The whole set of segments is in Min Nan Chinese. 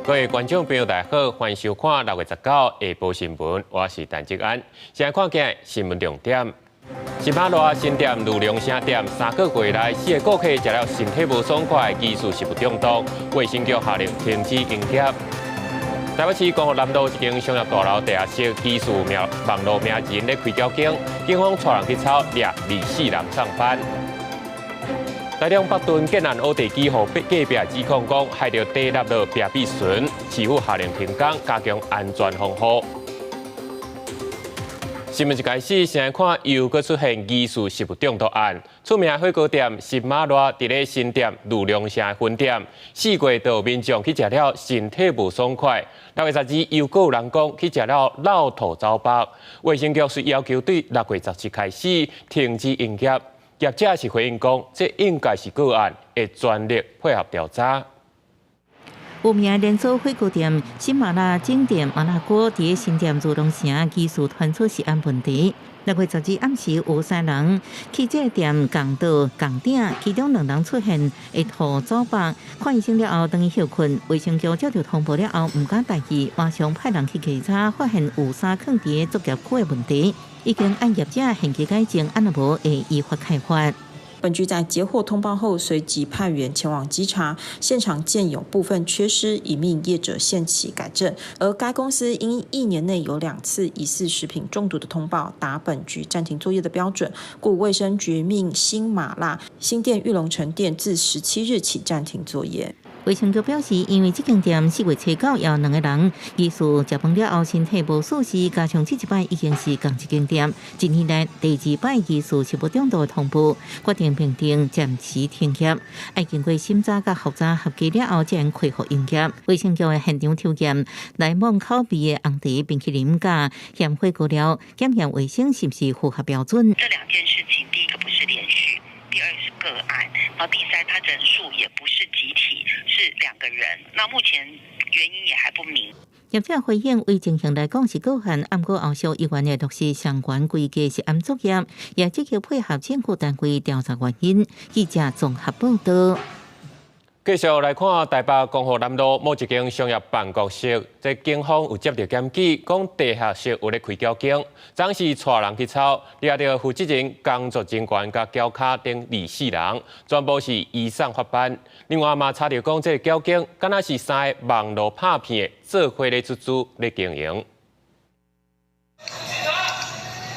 各位觀眾朋友，大家好，歡迎收看6月19下晡新聞，我是陳志安。先來看今新聞重點。新馬拉新店裕隆城店3個月內四个顧客食了身體無爽快，疑似食物中毒，衛生局下令停止營業。台北市光復南路一間商業大樓地下室疑似名網路名人咧開繳間，警方帶人去抄，掠24人送辦。台中北屯建案挖地基予隔壁指控講害著低納落屏蔽脣，市府下令停工，加強安全防護。新聞一開始，先來看又閣出現疑似食物中毒案。出名火鍋店新馬拉佇咧新店裕隆城分店，4月就有民眾去食了身體無爽快。6月12又閣有人講去食了落肚走腹。衛生局是要求對6月17開始停止營業。業者是回應講，這應該是個案，會全力配合調查。有名連鎖火鍋店新麻辣經典麻辣鍋，佇新店裕隆城疑似傳出食安問題。6月12暗時有三人去這个店仝桌仝鼎，其中兩人出現會吐走腹，看醫生了後轉去歇睏。衛生局接到通報了後，毋敢大意，馬上派人去稽查，發現有衫囥佇作業區的問題，已經按業者限期改正，按若無會依法開罰。本局在接獲通報後，隨即派員前往稽查，現場見有部分缺失，已命業者限期改正。而該公司因一年內有兩次疑似食品中毒的通報，達本局暫停作業的標準，故衛生局命新麻辣新店裕隆城店自17日起暫停作業。衛生局表示，因為這間店4月初9有兩個人疑似食飯了後身體無舒適，加上這一擺已經是仝一間店，一年內第二擺疑似食物中毒的通報，決定評定暫時停業，愛經過審查佮複查合格了後，才能恢復營業。衛生局會現場抽驗來往口味的紅茶冰淇淋佮鹹火鍋料，檢驗衛生是毋是符合標準。這兩件事情，第一個不是連續，第二是個案，然後第三，他人數也不是集體，是兩個人。那目前原因也還不明。業者回應，為情形來講是個案，毋過後續依然會落實相關規格食安作業，也積極配合政府單位調查原因。記者綜合報道。繼續來看台北光復南路某一間商業辦公室，這警方有接到檢舉，講地下室有咧開繳間，當時帶人去抄，掠著負責人、工作人員佮繳卡等24人，全部是移送法辦。另外嘛查著講，這個繳間敢若是三个網路拍片的做伙咧出資咧經營。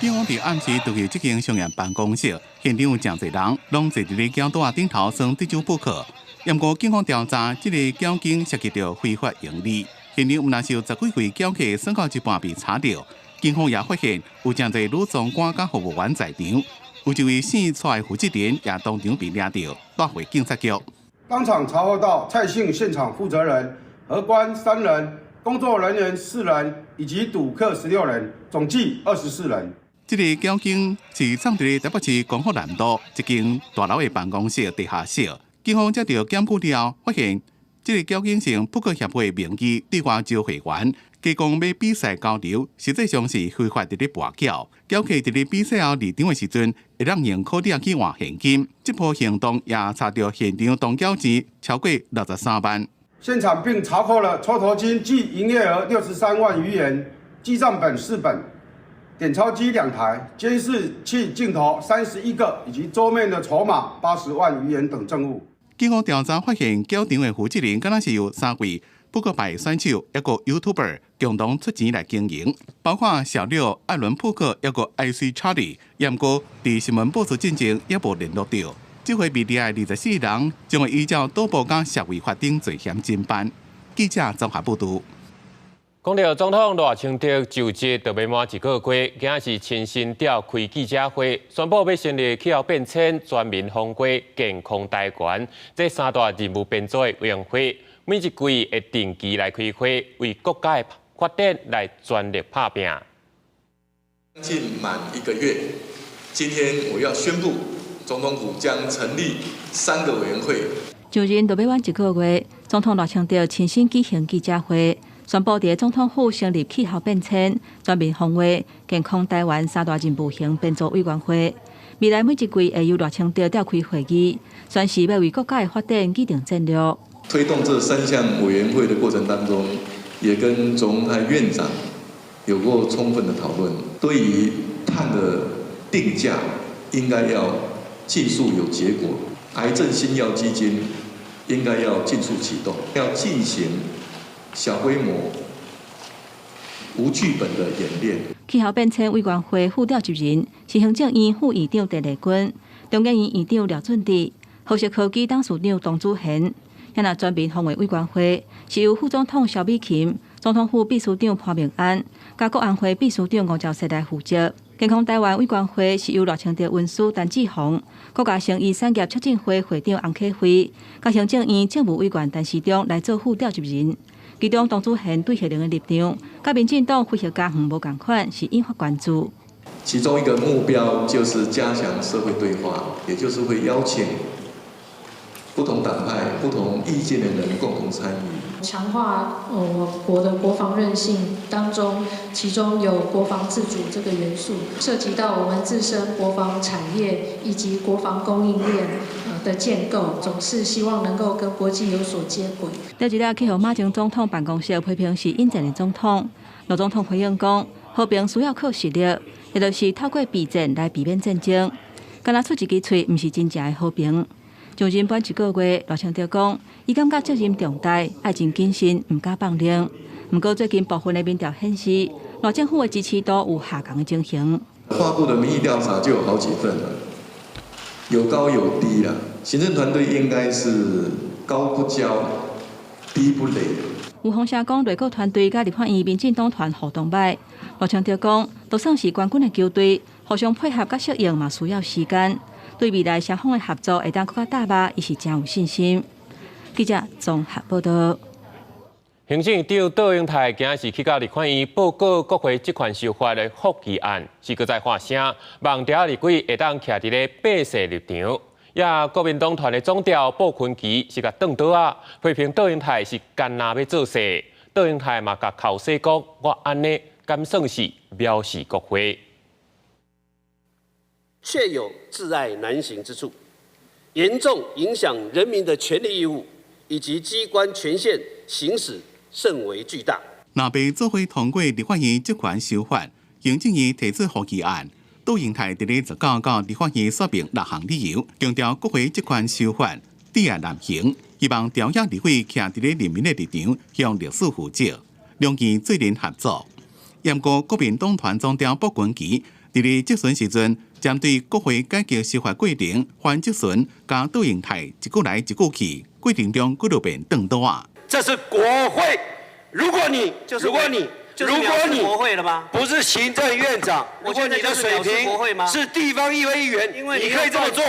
警方佇暗時就去這間商業辦公室，現場有誠濟人，攏坐佇咧繳桌仔頂頭耍德州撲克。毋過警方調查，這个繳間涉及著非法營利，現場毋但是有十幾位繳客耍到一半被查著，警方也發現有誠濟女總管佮服務員在場，有一位姓蔡的負責人也當場被掠著，帶回警察局。當場查獲到蔡姓現場負責人、荷官三人、工作人員四人以及賭客16人，總計24人。這个繳間是藏佇咧台北市光復南路一間大樓的辦公室地下室。警方接著檢舉了後，發現這个繳間是用撲克協會名義對外招會員，假講欲比賽交流，實際上是非法佇咧跋繳。繳客佇咧比賽後離場的時陣，會當用卡仔去換現金。這波行動也查著現場當繳錢超過63萬。現場並查扣了抽頭金計營業額63萬餘元、記帳本四本、點鈔機2台、監視器鏡頭31個，以及桌面的籌碼80萬餘元等證物。警方調查發現，繳場的負責人敢若是由三位撲克牌選手抑閣 YouTuber 共同出錢來經營，包括小六、艾倫撲克抑閣 IC 查理，毋過佇新聞報出進前猶無聯絡著。這回被掠的24人將會依照賭博佮涉違法等罪嫌偵辦。記者綜合報導。講著總統賴清德就職就欲滿一個月，今仔是親身召開記者會，宣布欲成立氣候變遷、全民防火、健康台灣這三大任務編組的委員會，每一季會定期來開會，為國家的發展來全力拍拚。將近滿一個月，今天我要宣布，總統府將成立三個委員會。就任就欲滿一個月，總統賴清德親身舉行記者會，宣布佇總統府成立氣候變遷、全民防衛、健康台灣三大任務型編組委員會。未來每一季會由賴清德召開會議，宣示欲為國家的發展擬定戰略。推動這三項委員會的過程當中，也跟卓榮泰院長有過充分的討論。對於碳的定價，應該要盡速有結果。癌症新藥基金應該要盡速啟動，要進行小規模無劇本的演練。氣候變遷委員會副召集人是行政院副院長鄭麗君，中研院院長廖俊智，和碩科技董事長董子賢。若全民防衛委員會是由副總統蕭美琴、總統府秘書長潘孟安、佮國安會秘書長吳釗燮來負責。健康台灣委員會是由賴清德恩師陳志宏、國家生醫產業促進會會長洪啟輝、佮行政院政務委員陳時中來做副召集人。其中，董子賢對核能的立場，佮民進黨非核家園無仝款，是引發關注。其中一個目標就是加強社會對話，也就是會邀請不同黨派、不同意見的人共同參與。強化我國的國防韌性當中，其中有國防自主這個元素，涉及到我們自身國防產業以及國防供應鏈的建構，總是希望能夠跟國際有所接軌。這一日去予馬前總統辦公室批評是引戰的總統，賴總統回應講，和平需要靠實力，也就是透過備戰來避免戰爭。干焦出一支喙，毋是真正的和平。上任滿一個月，賴清德講，伊感覺責任重大，愛真謹慎，毋敢放任。毋過最近部分的民調顯示，賴政府的支持度有下降的情形。發布的民意調查就有好幾份了，有高有低啦。行政團隊應該是高不驕，低不餒。有風聲講，內閣團隊佮立法院民進黨團互動䆀。賴清德講，就算是冠軍的球隊，互相配合佮適應嘛需要時間。對未來雙方的合作會當閣較踏實，伊是誠有信心。記者綜合報道。行政院長卓榮泰今仔日去到立法院報告國會職權修法的覆議案，是閣再發聲，望朝立委會當徛佇咧百姓立場。也國民黨團的總召傅崐萁是共擋刀仔，批評卓榮泰是干焦欲造勢。卓榮泰嘛共口勢講，我按呢敢算是藐視國會。確有窒礙難行之處，嚴重影響人民的權利義務以及機關權限行使甚為巨大。若欲做伙通過立法院職權修法，行政院提出覆議案，卓榮泰佇咧19到立法院說明六項理由，強調國會職權修法窒礙難行，希望朝野立委徛佇咧人民的立場，向歷史負責，兩院做陣合作。毋過國民黨團總召傅崐萁佇咧質詢時陣，針對國會改革修法過程，反質詢佮卓榮泰一句來一句去，過程中幾落遍擋刀仔。這是國會，如果你，如果你，如果你不是行政院長，如果你的水平是地方議會議員，你可以這麼做。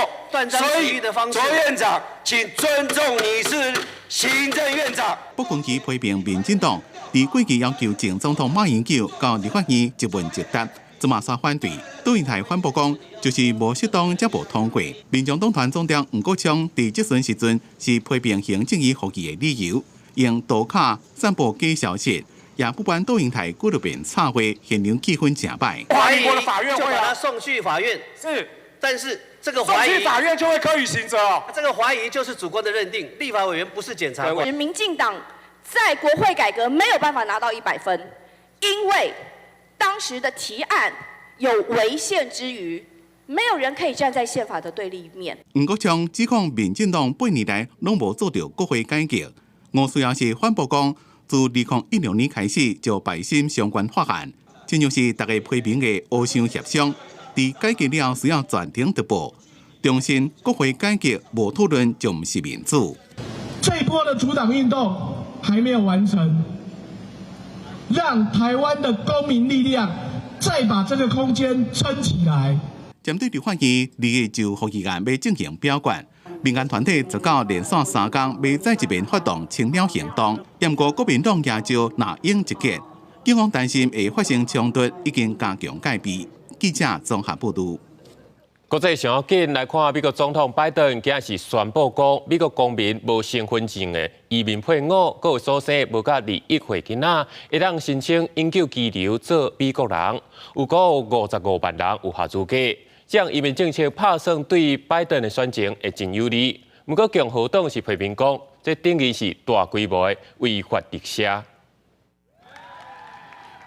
所以，卓院長，請尊重你是行政院長。傅崐萁批評民進黨佇過去要求前總統馬英九到立法院一問一答，這馬煞反對。卓榮泰反駁講，就是無適當才無通過。民眾黨團總召黃國昌佇質詢時陣是批評行政院覆議的理由，用塗跤散布假消息，也不管卓榮泰幾落遍插話，現場氣氛誠歹。懷疑法院就把他送去法院。是，但是這個懷疑送去法院就會科予刑責哦。這個懷疑就是主觀的認定，立法委員不是檢察官。民進黨在國會改革沒有辦法拿到100分，因為當時的提案有違憲之餘，沒有人可以站在憲法的對立面。黃國昌指控民進黨8年來攏無做著國會改革，吳思瑤是反駁講，自2016年開始就敗審相關法案，這就是大家批評的烏箱協商。佇改革了需要全程直播，重申國會改革無討論就毋是民主。這一波的阻擋運動還沒有完成，讓台灣的公民力量再把這個空間撐起來。針對立法院擬議就覆議案欲進行表決，民間團體19連續3工欲再一遍發動清鳥行動，毋過國民黨也就若勇一結，警方擔心會發生衝突，已經加強戒備。記者綜合報導。國際上要緊來看，美國總統拜登今日宣布講，美國公民無身份證的移民配偶，閣有所生無佮21歲囡仔，會當申請永久居留做美國人，有閣55萬人有合資格。這項移民政策拍算對拜登的選情會真有利。毋過共和黨是批評講，這等於是大規模的違法特赦。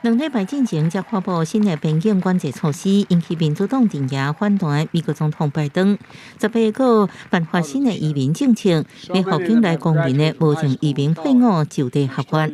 2禮拜進前，才發布新的邊境管制措施，引起民主黨陣營反彈。美國總統拜登18號頒發新的移民政策，欲予境內公民的無證移民配偶就地合法。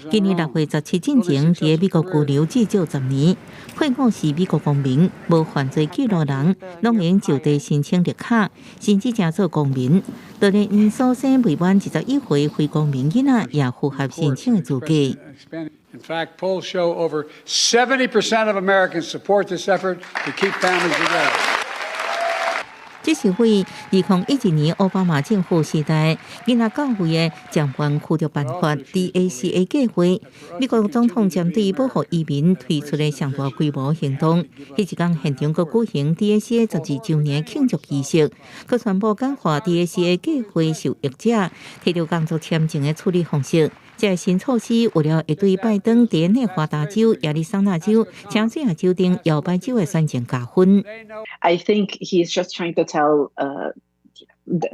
今年6月17進前，佇美國居留至少10年，配偶是美國公民、無犯罪記錄人，攏會用就地申請綠卡，甚至成做公民。就連𪜶所生未滿21歲非公民囡仔，也符合申請的資格。 In fact, polls show over 70% of Americans support this effort to keep families together. 這是為2012年奧巴馬政府時代，囡仔教育的暫緩驅逐辦法 DACA 計劃。美國總統針對保護移民推出的上大規模行動。彼一工現場閣舉行 DACA 12週年慶祝儀式，閣宣布簡化 DACA 計劃受益者提著工作簽證的處理方式。這个新措施預料會對拜登佇內華達州、亞利桑那州、喬治亞州等搖擺州的選情加分。 I think he's just trying to tell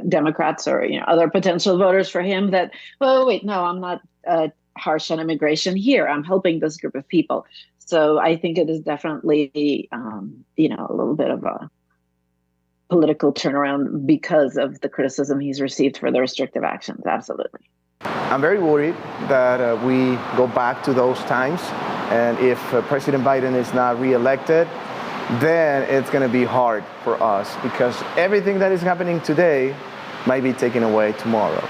Democrats or other potential voters for him that, well, wait, no, I'm not harsh on immigration here. I'm helping this group of people. So I think it is definitely a little bit of a political turnaround because of the criticism he's received for the restrictive actions. Absolutely. I'm very worried that we go back to those times. And if President Biden is not reelected, then it's going to be hard for us because everything that is happening today might be taken away tomorrow.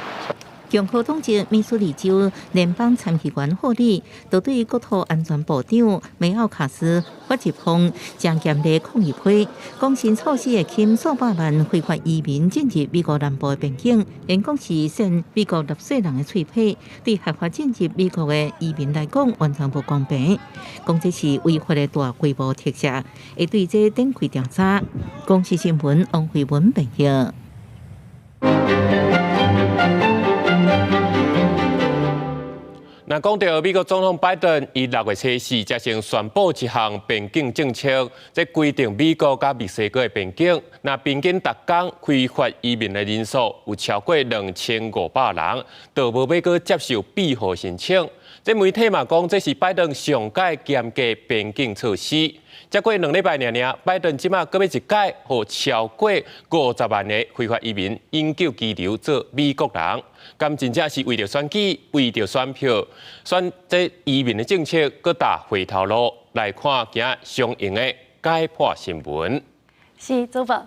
共和黨籍密蘇里州聯邦參議員霍利，就對國土安全部長梅奧卡斯發一封誠嚴厲抗議批，講新措施會禁數百萬非法移民進入美國南部的邊境，𪜶講是扇美國納稅人的喙皮，對合法進入美國的移民來講完全無公平。講這是違法的大規模特赦，會對這展開調查。公視新聞王慧文編譯。那講到美國總統拜登，伊6月初4才先宣布一項邊境政策，這規定美國佮墨西哥的邊境，若平均逐工非法移民的人數有超過2500人，就無欲閣接受庇護申請。這媒體嘛講，這是拜登上蓋嚴格邊境措施。才過2禮拜爾爾，拜登這馬閣欲一改，予超過50萬個非法移民永久居留做美國人。敢真正是為著選舉，為著選票，選這移民的政策，閣踏回頭路來看，今仔相應的解破新聞。是，主播。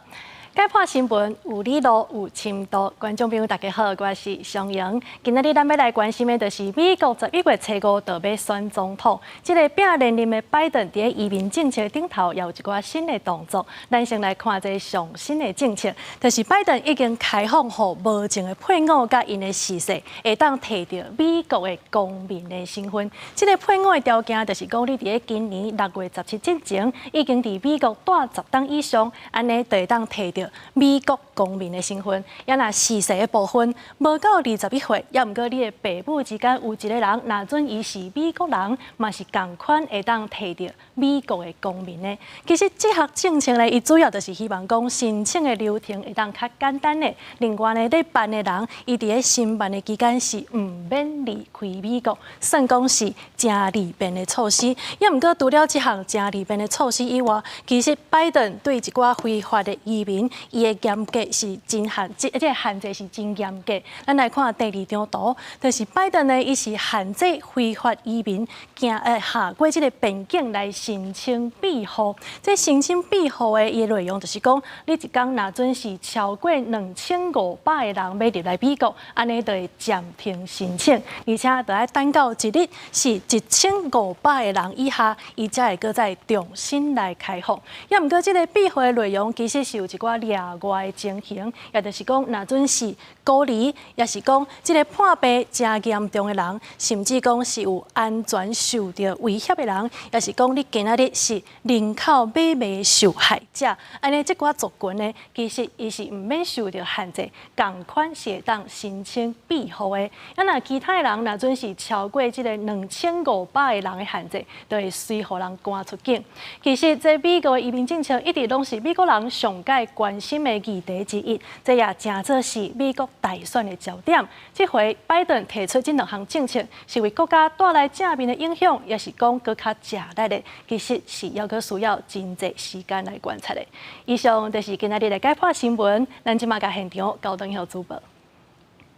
解破新聞有理路有深度，觀眾朋友大家好，我是常瑩。今仔日咱欲來關心的，就是美國11月初5就欲選總統，這个拼連任的拜登，佇移民政策頂頭也有一寡新的動作。咱先來看這上新的政策，就是拜登已經開放予無證的配偶佮𪜶的嗣世，會當提著美國的公民的身份。這个配偶的條件，就是講你佇咧今年6月17之前，已經佇美國蹛10冬以上，按呢就會當提著美國公民的身份。也若嗣世的部分，無夠21歲，猶毋過你的父母之間有一个人，若準伊是美國人，嘛是仝款會當提著美國的公民的。其實這項政策呢，伊主要就是希望講申請的流程會當較簡單的。另外呢，咧辦的人，伊佇咧申辦的期間是毋免離開美國，算講是誠利便的措施。猶毋過除了這項誠利便的措施以外，其實拜登對一寡非法的移民，伊的嚴格是真限，這個限制是真嚴格。咱來看第二張圖，就是拜登呢，伊是限制非法移民行下過這个邊境來申請庇護。這申請庇護的伊的內容就是講，你一工若準是超過2500個人欲入來美國，按呢就會暫停申請，而且著愛等到一日是1500個人以下，伊才會閣再重新來開放。猶毋過這个庇護的內容其實是有一寡例外的情形，也就是講，若準是孤兒，抑是講這个破病誠嚴重的人，甚至講是有安全受著威脅的人，抑是講你今仔日是人口買賣受害者，按呢這寡族群呢，其實伊是毋免受著限制，仝款是會當申請庇護的。啊，若其他的人若準是超過這个2500個人的限制，就會隨予人趕出境。其實這美國的移民政策一直攏是美國人上蓋關關心的議題之一，這也成做是美國大選的焦點。這回拜登提出這兩項政策，是為國家帶來正面的影響，抑是講閣較吃力的？其實是猶閣需要真濟時間來觀察的。以上就是今仔日的解破新聞，咱這馬共現場交轉予主播。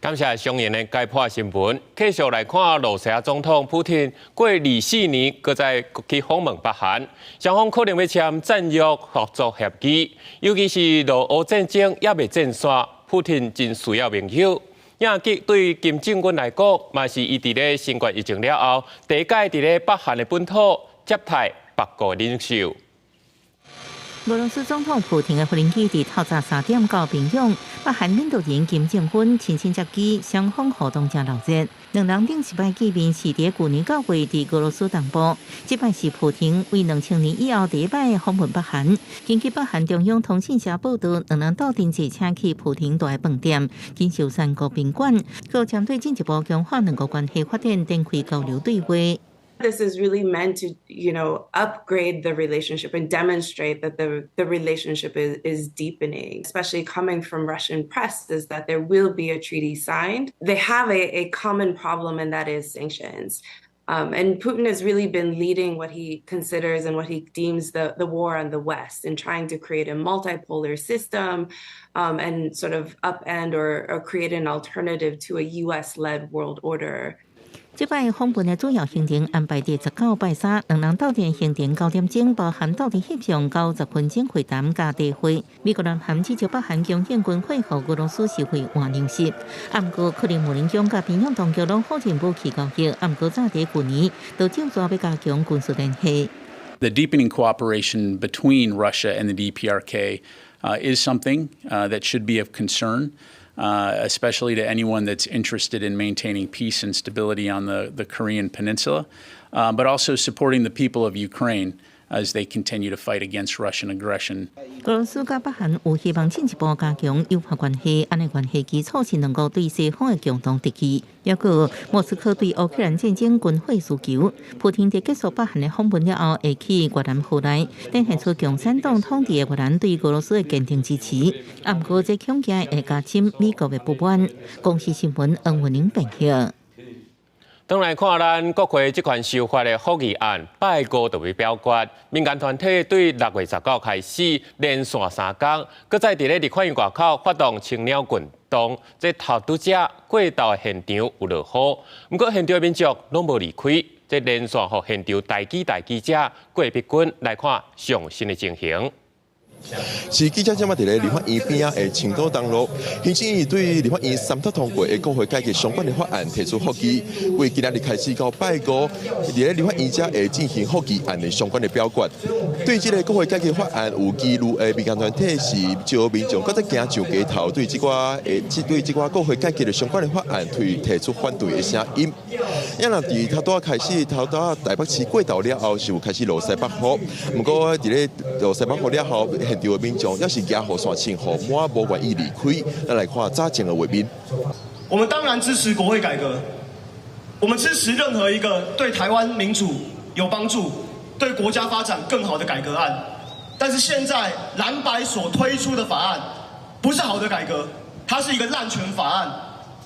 感謝上演的解破新聞。繼續來看，羅西亞總統普丁過24年，閣再去訪問北韓，雙方可能欲簽戰略合作協議，尤其是俄烏戰爭猶未戰煞，普丁真需要盟友。也對對金正恩來講，嘛是伊佇咧新冠疫情了後，第一擺佇咧北韓的本土接待別國領袖。俄羅斯總統普丁的無人機佇透早3點到平壤，北韓領導人金正恩親身接機，雙方互動誠熱熱。兩人頂一擺見面是佇舊年9月佇俄羅斯東部，這擺是普丁為2000年以後第一擺訪問北韓。根據北韓中央通訊社報道，兩人鬥陣坐車去普丁蹛的飯店錦繡山國賓館，閣針對進一步強化兩國關係發展展開交流對話。 This is really meant to upgrade the relationship and demonstrate that the relationship is deepening, especially coming from Russian press, is that there will be a treaty signed. They have a common problem, and that is sanctions. And Putin has really been leading what he considers and what he deems the war on the West and trying to create a multipolar system and sort of upend or create an alternative to a US-led world order. 這擺訪問的主要行程安排佇19拜三，兩人鬥陣行程9點鐘，包含鬥陣翕相90分鐘會談佮茶會。美國南韓指責北韓供應軍火予俄羅斯是為換糧食，毋過克里姆林宮佮平壤當局攏否認武器交易，毋過早佇舊年就證實欲加強軍事聯繫。 The deepening cooperation between Russia and the DPRK is something that should be of concern, especially to anyone that's interested in maintaining peace and stability on the Korean Peninsula, but also supporting the people of Ukraine as they continue to fight against Russian aggression. 俄羅斯佮北韓有希望進一步加強友好關係，按呢關係基礎是兩國對西方的共同敵意。抑閣莫斯科對烏克蘭戰爭軍火需求，普丁佇結束北韓的訪問了後，會去越南河內，展現出共產黨統治的越南對俄羅斯的堅定支持。啊，毋過這恐驚會加深美國的不滿。公視新聞黃文玲編譯。轉來看咱國會這款修法的復議案，拜五就欲表決。民間團體對6月19開始連續3工，閣再佇咧立法院外口發動青鳥運動。這頭拄才過晝的現場有落雨，毋過現場的民眾攏無離開。這連線予現場台記台記者郭碧君來看上新的情形。是記者這馬佇咧立法院邊仔的青島東路，行政院對立法院三讀通過的國會改革相關的法案提出覆議，為今仔日開始到拜五，佇咧立法院遮會進行覆議案的相關的表決。對這个國會改革法案有疑慮的民間團體是招民眾閣再行上街頭，對這寡國會改革的相關的法案提出反對的聲音。也若佇頭拄仔開始，頭拄仔台北市過晝了後，是有開始落西北雨，毋過佇咧落西北雨了後，現場的民眾猶是舉雨傘穿雨滿，無願意離開。咱來看早前的畫面。我們當然支持國會改革，我們支持任何一個對台灣民主有幫助、對國家發展更好的改革案。但是現在藍白所推出的法案不是好的改革，它是一個濫權法案，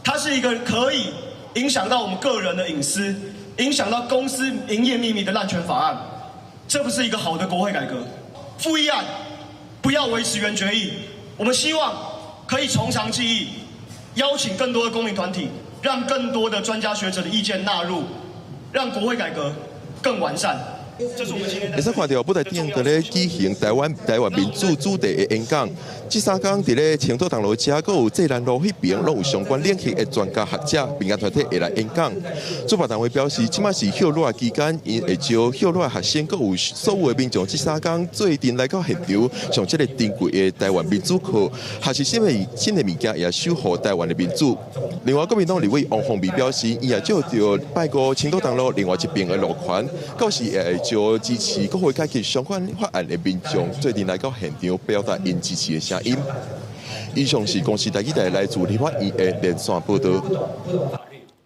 它是一個可以影響到我們個人的隱私、影響到公司營業秘密的濫權法案。這不是一個好的國會改革。復議案不要維持原決議，我們希望可以從長計議，邀請更多的公民團體，讓更多的專家學者的意見納入，讓國會改革更完善。會使看著舞台頂佇咧舉行台灣民主主題的演講。這3工佇咧青島東路遮，閣有濟南路彼邊，攏有相關領域的專家學者、民間團體會來演講。主辦單位表示，這馬是歇熱期間，𪜶會招歇熱學生，閣有所有的民眾，這3工做陣來到現場上這个珍貴的台灣民主課，學習新的物件，也守護台灣的民主。另外，國民黨立委王鴻薇表示，伊也借著拜五青島東路另外一邊的路權，到時會招支持國會改革相關法案的民眾，做陣來到現場表達𪜶支持的聲音。以上是公視台語台來自立法院的連線報道。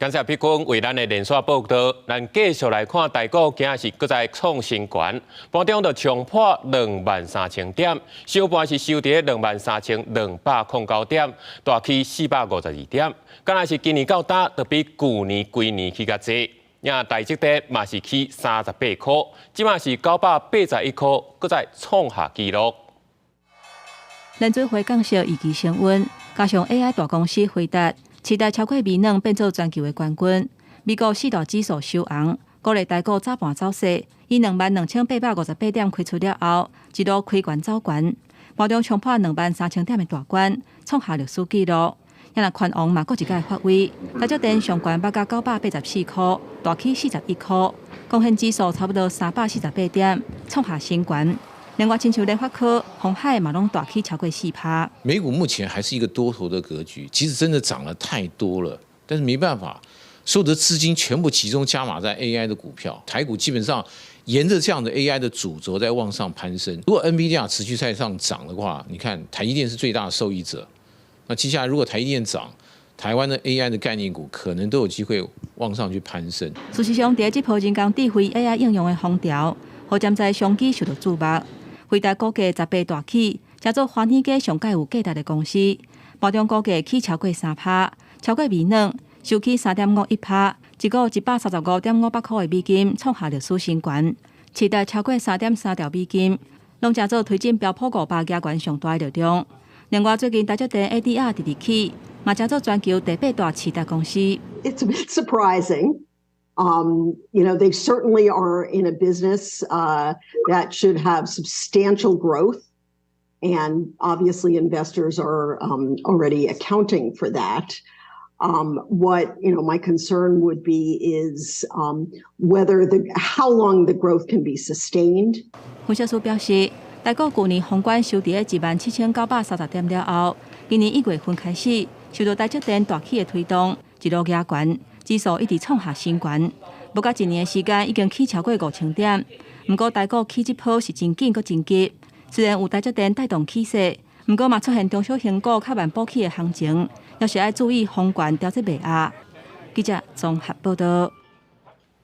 感謝碧君為咱的連線報道，咱繼續來看台股今仔日閣再創新高，盤中就衝破23,000點，收盤是收佇23,209點，大起452點，敢若是今年到今，就比舊年規年起較濟。也台積電嘛是起38塊，這馬是981塊，閣再創下紀錄。聯準會降息預期升溫，加上 AI 大公司輝達。期待超過微軟變做全球的冠軍。美國四大指數收紅，鼓勵台股早盤走勢，以22,858點開出了後，一路開懸走懸，盤中衝破23,000點的大關，創下歷史紀錄。也若權王嘛，閣一擺發威，台積電上懸捌到984塊，大起41塊，貢獻指數差不多348點，創下新高。另外，親像聯發科、鴻海嘛攏大起超過4趴。美股目前還是一個多頭的格局，其實真的漲了太多了，但是沒辦法，所有的資金全部集中加碼在 AI 的股票，台股基本上沿着這樣的 AI 的主軸在往上攀升。如果 NVIDIA 持續在上漲的話，你看台積電是最大的受益者。那接下來如果台積電漲，台灣的 AI 的概念股可能都有機會往上去攀升。事實上，佇這波人工智慧 AI 應用的風潮，予潛在商機受到注目。輝達股價10倍大起，成做環球上蓋有價值的公司。盤中股價起超過3趴，超過微軟，收起3.51趴，一股135.58塊的美金，創下歷史新高。市值超過3.3兆美金，攏成做推進標普500加權上大的力量。另外，最近台積電 ADR 直直起，嘛成做全球第八大市值公司。 It's a bit surprising. They certainly are in a business that should have substantial growth. And obviously, investors are already accounting for that. What my concern would be is how long the growth can be sustained. 分析師表示，台股舊年封關收佇17,930點了後，今年1月份開始，受到台積電大起的推動，一路加懸。指數一直創下新高，無到一年的時間已經起超過5,000點。毋過台股起這波是真緊閣真急，雖然有台積電帶動起勢，毋過嘛出現中小型股較慢補起的行情，猶是愛注意封關調節賣壓。記者綜合報道。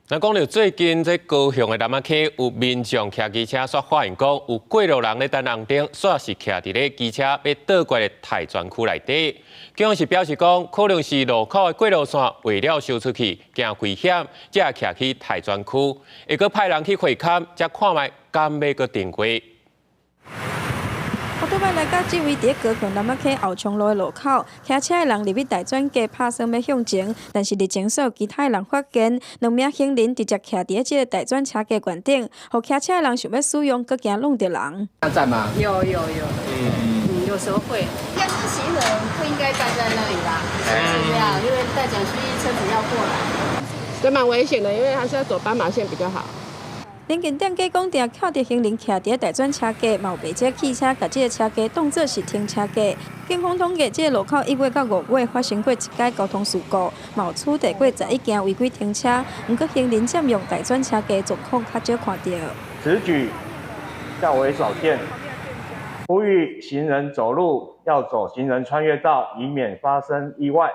那講著最近這高雄的南仔溪有民眾騎機車，煞發現講有過路人咧等紅燈，煞是徛佇咧機車欲倒過的待轉區內底。警方是表示講，可能是路口的過路線畫了傷出去，驚危險，才徛去待轉區。會閣派人去會勘，才看覓敢欲閣停過。歐多擺來到這位佇高雄南仔溪後昌路的路口，騎車的人入去待轉格拍算欲向前，但是入前煞有其他的人發現，兩名行人直接徛佇這個待轉車格懸頂，予騎車的人想欲使用，閣驚挵著人。要站嗎？有有有，有時候會。應該是行人不應該站在那裡吧？是這樣，因為待轉區車子要過來，這蠻危險的，因為還是要走斑馬線比較好。鄰近店家講，定看著行人徛佇待轉車格，嘛有袂少汽車共這个車格當作是停車格。警方統計，這个路口1月到5月發生過一起交通事故，嘛有處罰過11件違規停車。毋過行人佔用待轉車格狀況較少看著。此舉較為少見，呼籲行人走路要走行人穿越道，以免發生意外。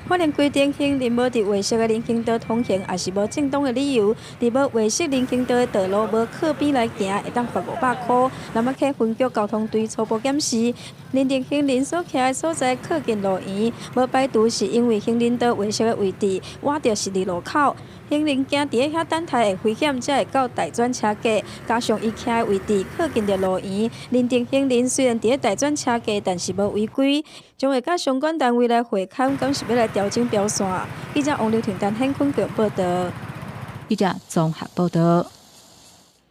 法令規定，行人無佇畫設的人行道通行，抑是無正當的理由，佇無畫設人行道的道路無靠邊來行，會當罰500塊。南仔溪分局交通隊初步檢視，認定行人所徛的所在靠近路緣，無排除是因為行人道畫設的位置倚著十字路口，行人驚佇遐等待會危險，才會到待轉車格。加上伊徛的位置靠近著路緣，認定行人雖然佇咧待轉車格，但是無違規，將會佮相關單位來會勘，敢是欲來調整標線。記者王劉婷、陳顯坤報道。記者綜合報道。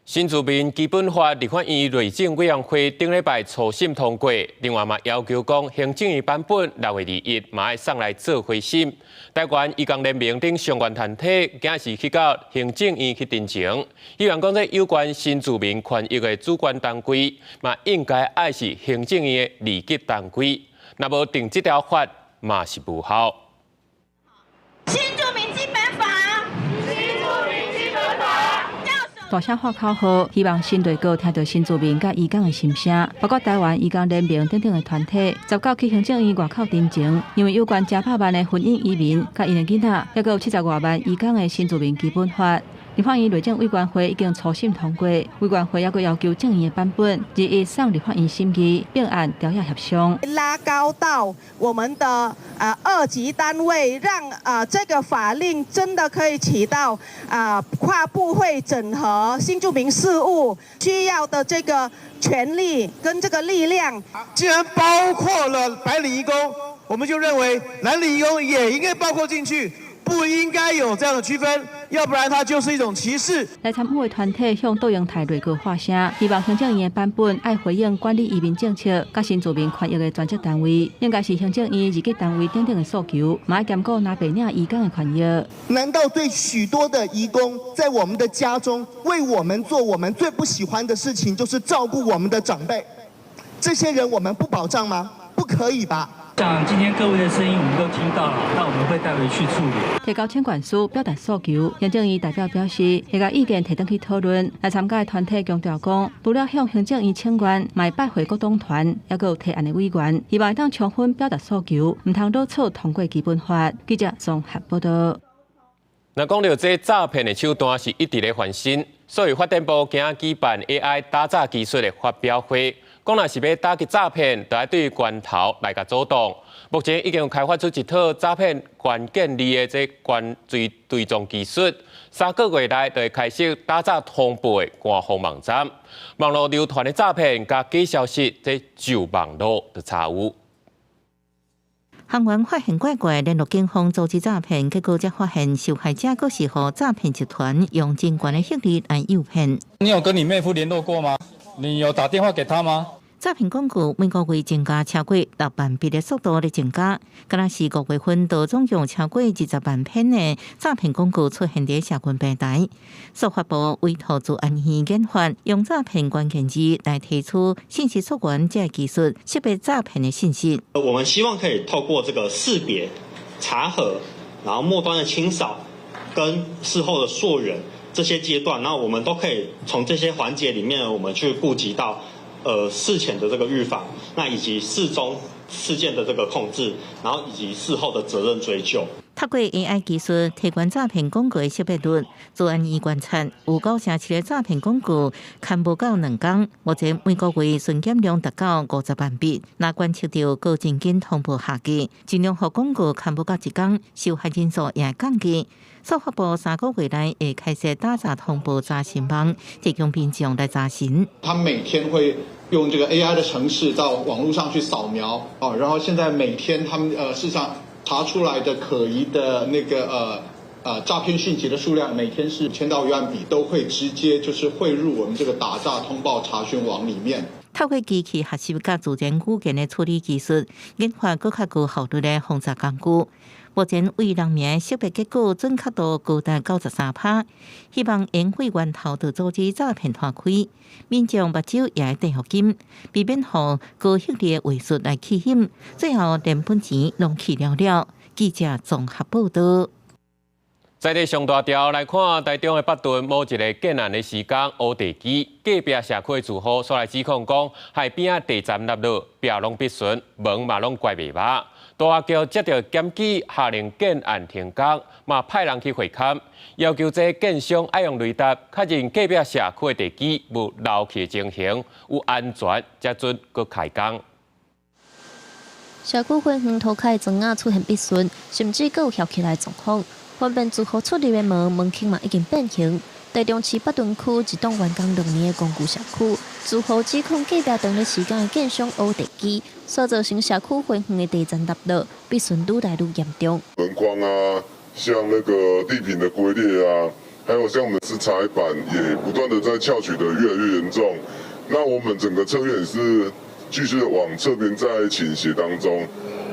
新住民基本法立法院內政委員會頂禮拜初審通過，另外嘛要求講行政院版本6月21嘛愛送來做會審。台灣移工聯盟等相關團體今是去到行政院去陳情，希望講這有關新住民權益的主管單位嘛應該愛是行政院的二級單位，若無定這條法嘛是無效。新住民基本法，新住民基本法。大聲喊口號，希望新內閣聽著新住民佮移工的心聲，包括台灣移工聯盟等等的團體，19去行政院外口陳情，因為有關成百萬的婚姻移民佮𪜶的囡仔，猶閣有70外萬移工的新住民基本法。立法院內政委員會已經初審通過，委員會猶閣要求正院的版本，21送立法院審議，並按條約協商。拉高到我們的二級單位，讓這個法令真的可以起到跨部會整合新住民事務需要的這個權力跟這個力量。既然包括了白領移工，我們就認為藍領移工也應該包括進去。不應該有這樣的區分，要不然它就是一種歧視。來參與的團體向杜英泰內閣發聲，希望行政院的版本愛回應管理移民政策、佮新住民權益的專責單位，應該是行政院二級單位等等的訴求，嘛愛兼顧藍白領移工的權益。難道對許多的移工在我們的家中為我們做我們最不喜歡的事情，就是照顧我們的長輩，這些人我們不保障嗎？不可以吧？像今天各位的聲音，我們都聽到了，那我們會帶回去處理。提交請願書表達訴求，行政院代表表示，會共意見提轉去討論。來參加的團體強調講，除了向行政院請願，嘛會拜會各黨團，猶閣有提案的委員，希望會當充分表達訴求，毋通落錯通過基本法。記者綜合報道。那講著這詐騙的手段是一直咧翻新，所以發展部今仔舉辦 AI 打詐技術的發表會。講若是欲打擊詐騙，就愛對源頭來共阻擋。目前已經開發出一套詐騙關鍵字的這關追追蹤技術，3個月內就會開設打詐通報的官方網站。網路流傳的詐騙佮假消息，這就網路就查有。行員發現怪怪，聯絡警方阻止詐騙，結果才發現受害者閣是予詐騙集團用真懸的數字來誘騙。你有跟你妹夫聯絡過嗎？你有打電話給他嗎？詐騙廣告每個月增加超過6萬筆的速度咧增加，敢若是5月份就總共超過20萬篇的詐騙廣告出現佇社群平台。數發部委託資安院研發，用詐騙關鍵字來提出信息溯源這个技術，識別詐騙的信息。我們希望可以透過這個識別、查核，然後末端的清掃，跟事後的溯源這些階段，那我們都可以從這些環節裡面，我們去顧及到。事前的這個預防，那以及事中事件的這個控制，然後以及事後的責任追究。透過 AI 技術提懸詐騙廣告的識別率，資安院觀察有97%的詐騙廣告牽無夠2工，目前每個月巡檢量達到50萬筆。若觀測著高精緊通報下降，盡量予廣告牽無夠1工，受害人數也降低。數發部3個月內會開設打詐通報查詢網，提供民眾來查詢。他每天會用這個 AI 的程式到網絡上去掃描，哦，然後現在每天他們事實上查出來的可疑的那個詐騙訊息的數量，每天是1000到1萬筆，都會直接就是匯入我們這個打詐通報查詢網裡面。透過機器學習佮自然語言的處理技術，研發閣較高效率的防詐工具。目前對人名識別結果準確度高達93%，希望用對源頭就阻止詐騙團開。民眾目睭也愛戴護金，避免予高息的話術來吸引，最後連本錢攏去了了。記者綜合報道。在這上大條來看，台中的北屯某一个建案的時工，烏地基隔壁社區的住戶煞來指控講，海邊仔地層塌落，壁攏必損，門嘛攏關袂罷。大阿橋接著檢舉，下令建案停工，嘛派人去會勘，要求這建商愛用雷達確認隔壁社區的地基無漏去的情形，有安全才準閣開工。社區花園塗跤的磚仔出現必損，甚至閣有翹起來狀況。方便住戶出入的門門檻嘛已經變形。台中市北屯區一棟完工2年的公寓社區，住戶指控隔壁當咧施工的建商烏地基，所造成社區花園的地層塌落，必損愈來愈嚴重。門框啊，像那個地坪的龜裂啊，還有像我們石材板也不斷的在翹取的越來越嚴重。那我們整個側院也是繼續往側邊在傾斜當中，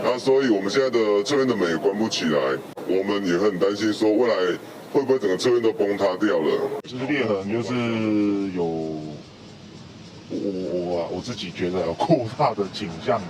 那所以我們現在的側院的門也關不起來，我們也很擔心說未來會不會整個側院都崩塌掉了。就是裂痕，就是有我自己覺得有擴大的傾向。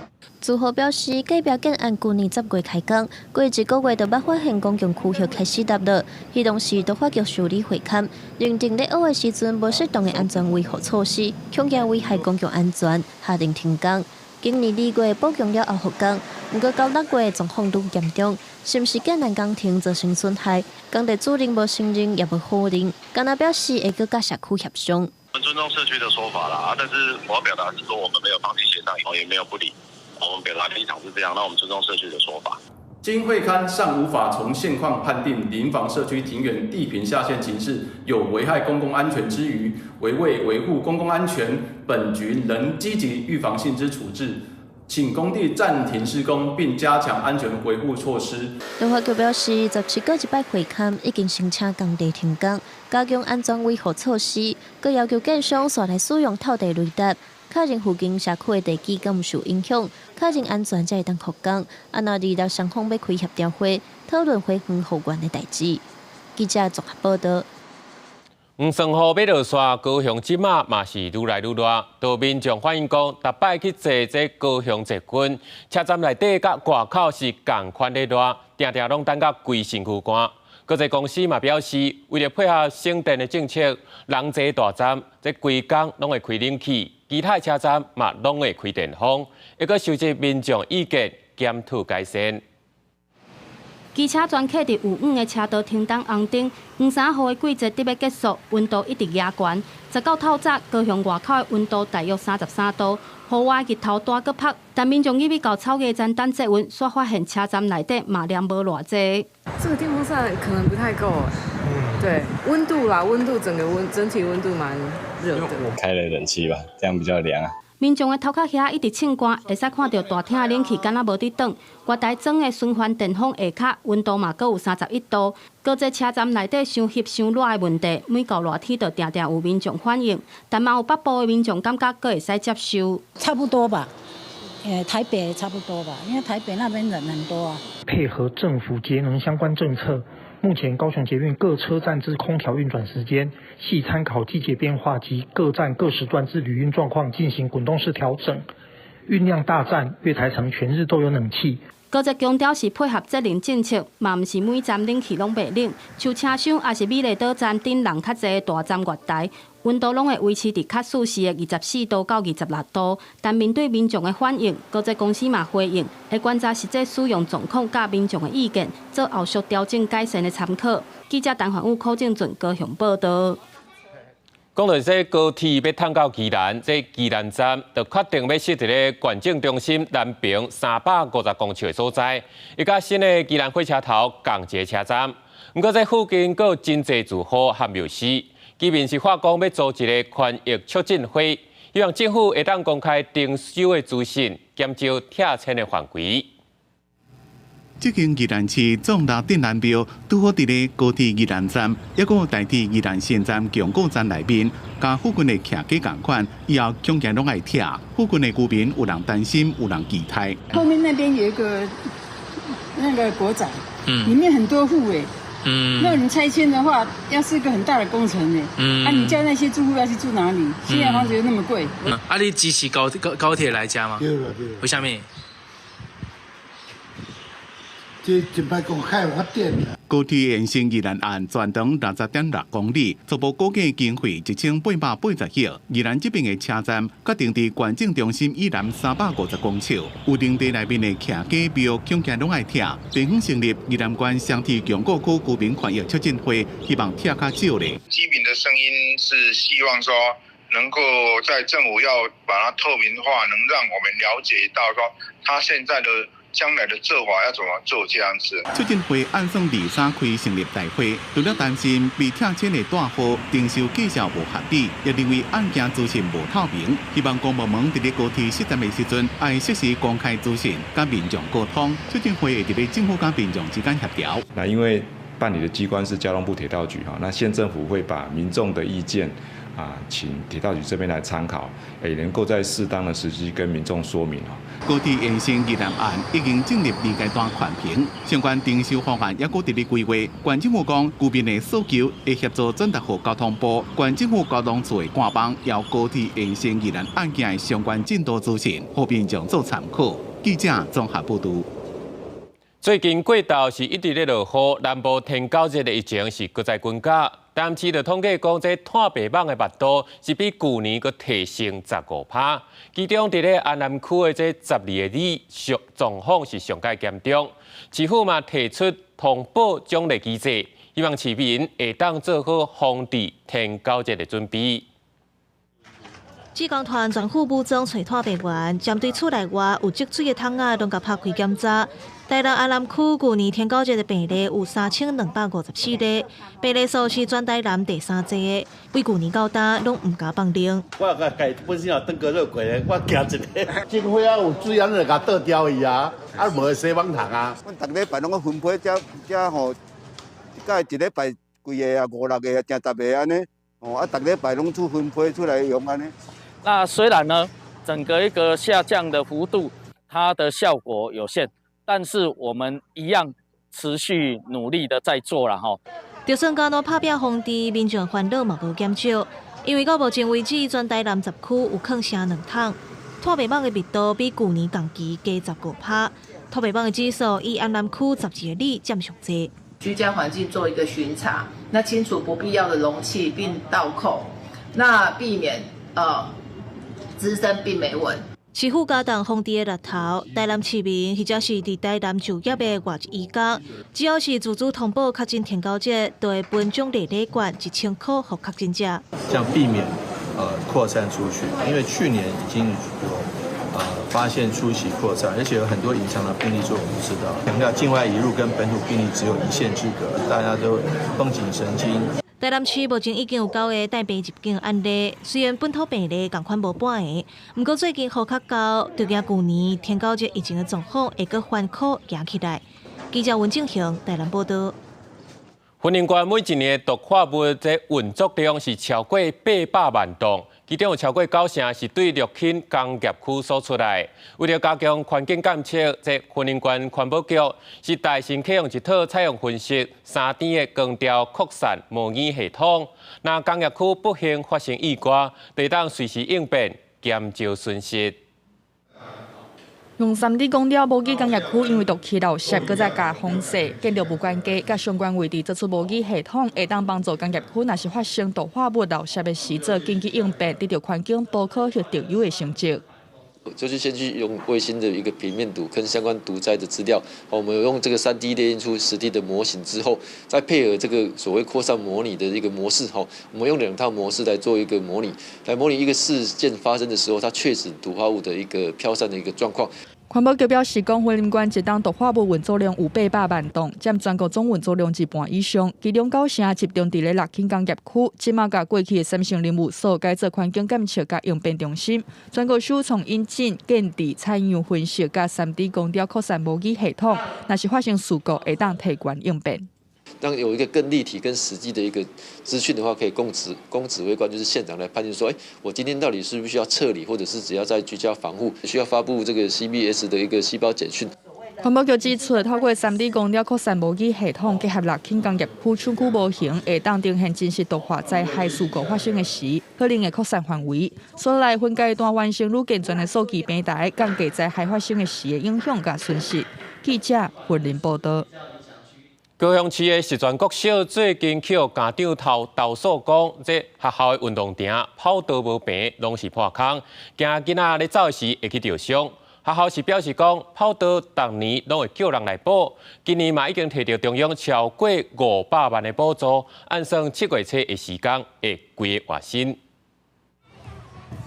住戶表示，隔壁建案舊年10月開工，過一個月就捌發現公共區域開始塌落，彼當時都發局受理會勘，認定咧挖的時陣無適當的安全維護措施，恐驚危害公共安全，下令停工。今年2月補強了後復工，毋過到6月狀況愈嚴重，是毋是建案工程造成損害？工地主任無承認，也無否認，干焦表示會閣佮社區協商。我們尊重社區的說法啦，啊，但是我要表達是說，我們沒有放棄協商，也沒有不理。我們表達立場是這樣，那我們尊重社區的說法。經會勘尚無法從現況判定林房社區庭園地坪下陷情勢有危害公共安全之虞，為為維護公共安全，本局仍積極預防性之處置，請工地暫停施工並加強安全維護措施。都發局表示，17個一擺會勘已經申請工地停工，加強安全維護措施，閣要求建商煞來使用透地雷達。確認附近社區的地基敢有受影響，確認安全才會當復工。啊，若二六雙方欲開協調會，討論花園復原的代誌。記者綜合報道。黃霜雨欲落煞，高雄這馬嘛是愈來愈熱。都民眾反映講，逐擺去坐這高雄捷運，車站內底佮外口是仝款的熱，定定攏等甲規身軀汗。國際公司嘛表示，為了配合省電的政策，人濟大站這規工攏會開冷氣，其他車站嘛攏會開電風，會閣收集民眾意見，檢討改善。機車專客佇有影的車道停等紅燈，黃衫雨的季節得欲結束，溫度一直壓懸。19透早，高雄外口的溫度大約33度，戶外日頭大閣曝，但民眾入去到草薙站等捷運，煞發現車站內底嘛涼無偌濟。這個電風扇可能不太夠，對，溫度啦，溫度整個溫整體溫度蠻熱的。開了冷氣吧，這樣比較涼啊。民眾的頭殼遐一直衝汗，會使看著大廳的冷氣敢若無佇轉，月台裝的循環電風下跤溫度嘛閣有31度。高鐵車站內底傷翕傷熱的問題，每到熱天就定定有民眾反映，但嘛有北部的民眾感覺閣會使接受。差不多吧，台北差不多吧，因為台北那邊人很多啊。配合政府節能相關政策，目前高雄捷運各車站之空調運轉時間，係參考季節變化及各站各時段之旅運狀況進行滾動式調整。運量大站月台層全日都有冷氣。高鐵強調是配合節能政策，嘛毋是每站冷氣攏袂冷。像車廂抑是美麗島站頂人較濟的大站月台，溫度攏會維持佇較舒適的24度到26度。但面對民眾的反應，高鐵公司嘛回應，會觀察實際使用狀況佮民眾的意見，做後續調整改善的參考。記者陳焕武、柯正俊高雄報道。講到這高鐵欲通到宜蘭，這宜蘭站就確定欲設佇咧縣政中心南平350公尺的所在，伊佮新的宜蘭火車頭仝一个車站。毋過這附近閣有真濟住戶和廟司，居民是發講欲組一个權益促進會，希望政府會當公開徵收的資訊，減少拆遷的範圍。這間宜蘭市總六鎮南廟拄好佇咧高鐵宜蘭站，抑閣有台鐵宜蘭線站、強固站內面，佮附近的徛家仝款，以後恐驚攏愛拆。附近的居民有人擔心，有人期待。後面那邊有一個那個國宅，裡面很多戶誒，那你拆遷的話，要是一個很大的工程誒，啊，你叫那些住戶要去住哪裡？現在房子又那麼貴。啊，你支持高鐵來嘉嗎？對啦對。為啥物？這真歹講，較有發展啦。高鐵延伸宜蘭岸全長60.6公里，初步估計經費1880億。宜蘭這邊的車站決定佇縣政中心以南350公尺，有林地內面的徛家廟，恐驚攏愛拆。地方成立宜蘭縣雙鐵強固區居民權益促進會，希望拆較少咧。居民的聲音是希望說，能夠在政府要把它透明化，能讓我們了解到說，他現在的。將來的做法要怎麼做？這樣子。促進會按算23開成立大會，除了擔心被拆遷的大戶徵收計數無合理，也認為案件資訊無透明，希望公部門佇咧高鐵設站的時陣，愛適時公開資訊，佮民眾溝通。促進會會佇咧政府佮民眾之間協調。那因為辦理的機關是交通部鐵道局哈，那縣政府會把民眾的意見啊，請鐵道局這邊來參考，也能夠在適當的時機跟民眾說明。高鐵延伸宜蘭岸已經進入二階段環評，相關徵收方案也閣佇咧規劃。縣政府講，居民的訴求會協助轉達予交通部，縣政府交通處的官網，有高鐵延伸宜蘭案件的相關進度資訊，予民眾做參考。記者綜合報導。最近過晝是一直咧落雨，南部天狗節的疫情是閣再增加。但是就統計講，這炭白蠓的密度是比舊年閣提升15%。其中佇咧安南區的這12個里上狀況是上蓋嚴重。市府嘛提出通報獎勵機制，希望市民會當做好防治天狗節的準備。志工團全副武裝揣炭白蠓，針對厝內外有積水的桶仔，攏共拍開檢查。台南安南區舊年天狗節的病例有3254例，病例數是全台南第三濟的，對舊年到今攏毋共放冷。我家己本身有登革熱過咧，我驚一个。政府啊有水，咱就共倒掉去啊，啊無會洗網桶啊。阮逐禮拜攏閣分配遮遮吼，一一禮拜幾个啊，五六个啊，定十个按呢，哦啊，逐禮拜攏出分配出來用按呢。那雖然呢，整個一個下降的幅度，它的效果有限。但是我們一樣持續努力的在做啦吼。就算按怎拍拚防治，民眾煩惱嘛無減少，因為到目前為止，全台南10區有囥聲兩桶，炭白蠓的密度比舊年同期加15%，炭白蠓的指數以安南區12個里佔上濟。居家環境做一個巡查，那清除不必要的容器並倒扣，那避免滋生病媒蚊。市府加重防治的力頭，台南市民或者是佇台南就業的外籍移工，只要是自主通報確診天狗節，就會分獎勵禮券1000箍予確診者。這樣避免擴散出去，因為去年已經有發現初期擴散，而且有很多隱藏的病例，是我們不知道。強調境外移入跟本土病例只有一線之隔，大家都繃緊神經。台南市目前已經有9個帶病入境案例，雖然本土病例仝款無半个，毋過最近雨較厚，就驚舊年天狗節疫情的狀況會閣翻苦行起來。記者溫正雄台南報導。雲林縣每一年毒化物這運作量是超過800萬噸，其中有超過9成是對綠興工業區所出來。為著加強環境監測，這雲林縣環保局是帶先啟用一套採用分析3D 的光調擴散模擬系統。若工業區不幸發生意外，就當隨時應變，減少損失。用3D 光雕模擬工業區，因為毒氣流失，閣再加風勢，建築無關係，佮相關位置做出模擬系統，會當幫助工業區，若是發生毒化物流失的時，做緊急應變，得著環境保科學特優的成績。就是先去用衛星的一個平面圖跟相關毒災的資料，我們用這個3D 列印出實地的模型之後，再配合這個所謂擴散模擬的一個模式，哈，我們用兩套模式來做一個模擬，來模擬一個事件發生的時候，它確實毒化物的一個飄散的一個狀況。環保局表示，講雲林縣一冬毒化物運作量有800萬噸，佔全國總運作量一半以上。其中9成集中佇咧六輕工業區。這馬共過去的三星林務所改做環境監測佮應變中心，全國首創引進建置採樣分析佮3D 光雕擴散模擬系統，若是發生事故，會當提懸應變。當有一個更立體、更實際的一個資訊的話，可以供指揮官，就是縣長來判斷說，我今天到底是不是需要撤離，或者是只要在居家防護，需要發布這個 CBS 的一個細胞簡訊。環保局指出，透過3D 光雕擴散模擬系統，結合六輕工業區廠區模型，會當呈現真實毒化災害事故發生的時，可能的擴散範圍。所來分階段完成愈健全的數據平台，降低災害發生的時的影響佮損失。記者雲林報導。高雄市的十全國小最近去予家長投訴講，這學校的運動場跑道無平，攏是破空，驚囡仔咧走的時會去著傷。學校是表示講，跑道逐年攏會叫人來補，今年嘛已經提著中央超過500萬的補助，按算7月初的時間會規个換新。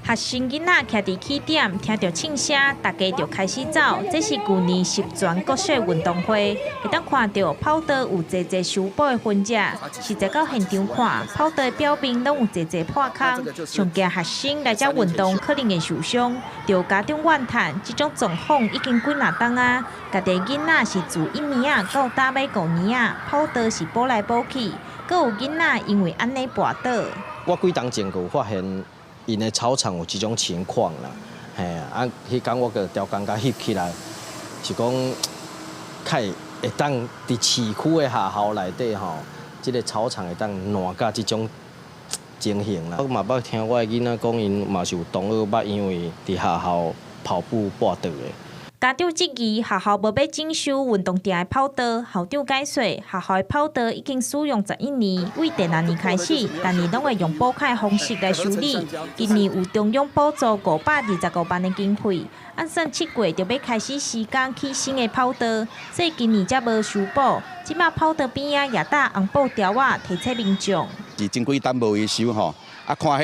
學生囡仔徛佇起點，聽著唱聲，大家就開始走。這是舊年十全國小運動會，會當看著跑道有濟濟修補的痕跡。實際到現場看，跑道表面攏有濟濟破空，上驚學生來遮運動可能會受傷。著家長怨嘆，這種狀況已經幾若冬啊！家己囡仔是自1年仔到今欲5年仔，跑道是補來補去，閣有囡仔因為按呢跋倒。我幾冬前就有發現。𪜶的操場有這種情況啦，嘿啊，彼工我閣調工共翕起來，是講較會當佇市區的學校內底吼，這个操場會當爛甲這種情形啦。我嘛捌聽我的囡仔講，𪜶嘛是有同學捌因為佇學校跑步跋倒的。家長質疑學校無欲整修運動場的跑道，校長解說學校的跑道已經使用11年，對第六年開始，逐年攏會用補開方式來修理。今年有中央補助525萬的經費，按算7月就欲開始施工起新的跑道，所以今年才無修補。這馬跑道邊仔也搭紅布條仔，提醒民眾。是真幾冬無維修吼，啊看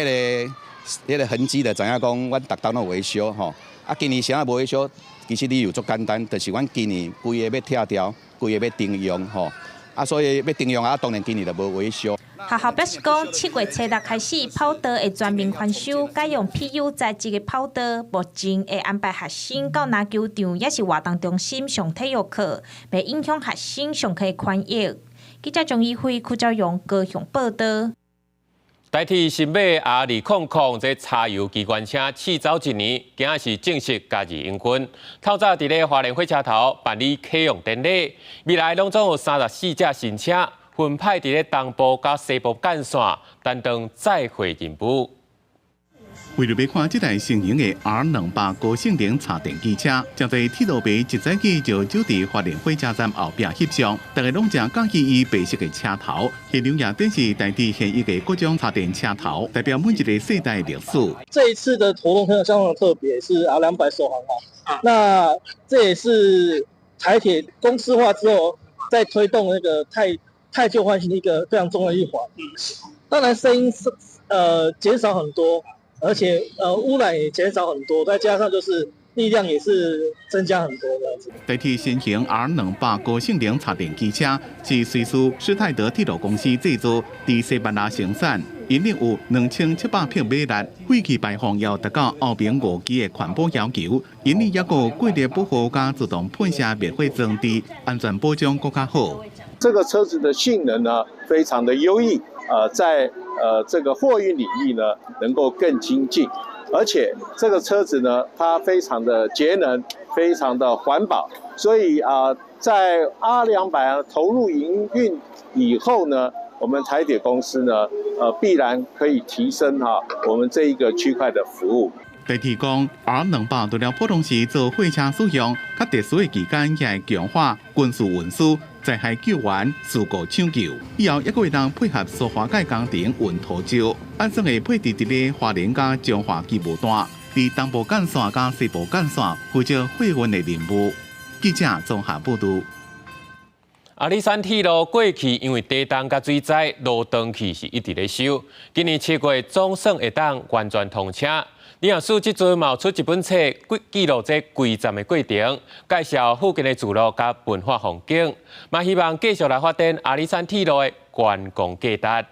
彼個痕跡就知影講，阮逐冬攏有維修吼。啊，今年啥無維修？其實理由足簡單，就是阮今年規個欲拆掉，規個欲重用吼。啊，所以欲重用啊，當然今年就無維修。學校表示講，7月初六開始，跑道會全面翻修，改用 PU 材質的跑道。目前會安排學生到籃球場，抑是活動中心上體育課，袂影響學生上課的權益。記者張怡輝、柯昭勇高雄報道。台鐵新馬 R200這柴油機關車試走一年，今仔是正式加入營運。透早佇咧花蓮火車頭辦理啟用典禮，未來攏總有34架新車分派佇咧東部佮西部幹線擔當載貨任務。為著欲看這台新型的 R200高性能柴電機車，誠濟鐵路迷一早起就走佇花蓮火車站後壁翕相，大家攏誠佮意伊白色的車頭，現場也展示台鐵現役的各種柴電車頭，代表每一個世代的歷史。這一次的活動非常相當特別，是 R200 首航嘛，那這也是台鐵公司化之後，在推動那個汰舊換新一個非常重要的一環。當然聲音是減少很多。而且污染也減少很多，再加上就是力量也是增加很多這樣子。台鐵新型 R200 高性能柴電機車是瑞士施泰德鐵路公司製造，佇西班牙生產，引領有2700匹馬力，廢氣排放要達到歐盟5級的環保要求，引領抑閣過熱保護佮自動噴射滅火裝置，安全保障閣較好。這個車子的性能呢，非常的優異，在這個貨運領域呢，能夠更精進，而且這個車子呢，它非常的節能，非常的環保，所以啊，在 R200投入營運以後呢，我們台鐵公司呢，必然可以提升哈我們這一個區塊的服務。台鐵講，R200除了普通時做貨車使用，較特殊的期間也會強化軍事運輸、災害救援、事故搶救。以後抑閣會當配合蘇花改工程運塗石，按算會配置佇咧花蓮佮彰化機務段，佇東部幹線佮西部幹線負責貨運的任務。記者綜合報導。阿里山鐵路過去因為地動佮水災，路斷去是一直咧修。今年7月總算會當完全通車。林業署這陣嘛有出一本冊，記錄這規站的過程，介紹附近的聚落佮文化風景，嘛希望繼續來發展阿里山鐵路的觀光價值。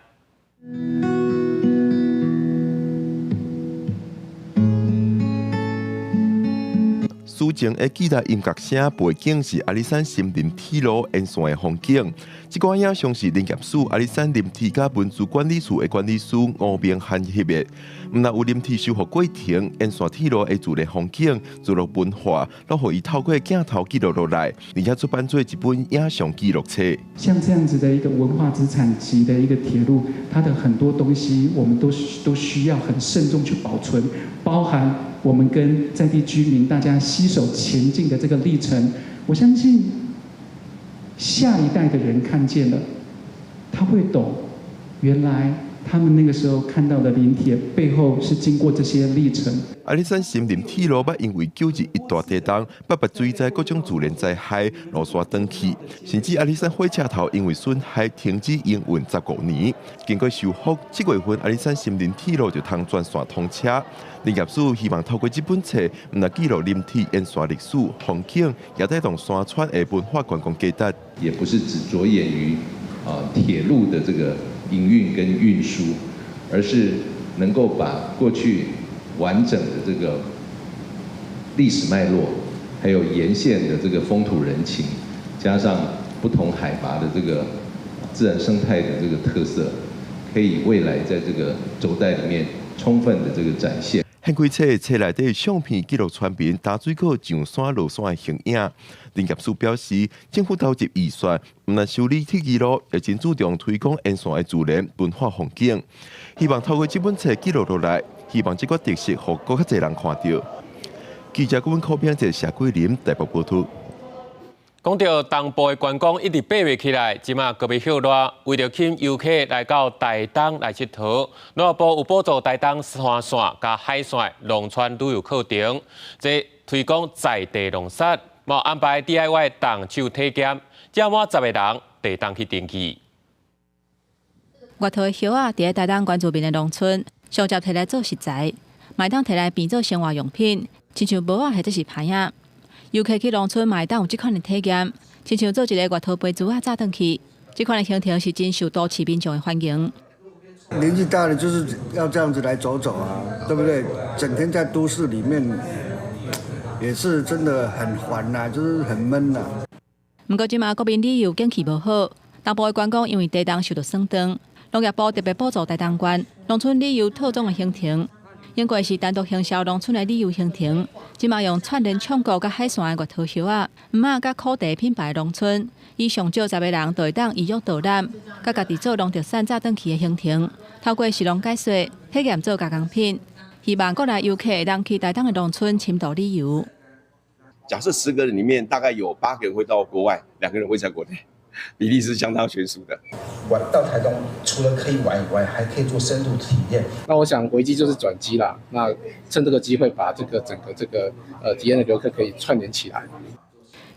抒情的吉他音樂聲背景是阿里山森林鐵路沿線的風景。這款影像是林業署阿里山林鐵佮文資管理處的管理師吳明翰翕的。毋但有林鐵修復過程、沿線鐵路的自然風景、聚落文化，攏予伊透過鏡頭記錄落來，而且出版做一本影像記錄冊。像這樣子的一個文化資產級的一個鐵路，它的很多東西，我們都需要很慎重去保存，包含我們跟在地居民大家攜手前進的這個歷程。我相信下一代的人看見了，他會懂，原來他們那個時候看到的林鐵背後是經過這些歷程。阿里山森林鐵路捌因為9·21大地動、八八水災各種自然災害路線斷去，甚至阿里山火車頭因為損害停止營運15年。經過修復，7月份阿里山森林鐵路就通全線通車。林業署希望透過這本冊，毋但記錄林鐵沿線歷史風景，也帶動山川的文化觀光價值。也不是只著眼於鐵路的這個營運跟運輸，而是能夠把過去完整的這個歷史脈絡，還有沿線的這個風土人情，加上不同海拔的這個自然生態的這個特色，可以未來在這個軸帶裡面充分的這個展現。掀開冊，冊內底相片記錄村民擔水果上山落山的形影。林業署表示，政府投入預算，毋但修理鐵支路，也真注重推廣沿線的自然文化風景。希望透過這本冊記錄落來，希望這個特色予閣較濟人看著。記者顧問柯片在謝桂林台北報道。講到東部的觀光一直爬袂起來，這馬閣欲歇熱，為著吸引遊客來到台東來𨑨迌，農業部有補助台東山線佮海線農村旅遊課程，這推廣在地農產，嘛安排 DIY 動手體驗，這滿十个人會當去登記。月桃的葉仔佇咧台東原住民的農村，上捷提來做食材，嘛會當提來變做生活用品，親像帽仔或者是盤仔。遊客去農村嘛會當有這款的體驗，親像做一個月桃皮珠仔紮轉去，這款的行程是真受都市民眾的歡迎。年紀大了就是要這樣子來走走啊，對不對？整天在都市裡面，也是真的很煩吶，就是很悶吶。毋過這馬國民旅遊景氣無好，東部的觀光因為地動受著損斷，農業部特別補助台東縣農村旅遊套裝的行程。英國是單獨行銷農村的旅遊行程，這馬用串聯唱歌佮海線的月桃葉仔、毋仔佮苦茶品牌農村，以上少十个人就會當預約導覽，佮家己做農特產紮轉去的行程，透過食農解說體驗做加工品，希望國內遊客會當去台東的農村深度旅遊。假設10個人裡面，大概有8個人會到國外，2個人會在國內，比例是相當懸殊的。玩到台東，除了可以玩以外，還可以做深度體驗。那我想危機就是轉機啦。那趁這個機會，把這個整個這個體驗的遊客可以串聯起來。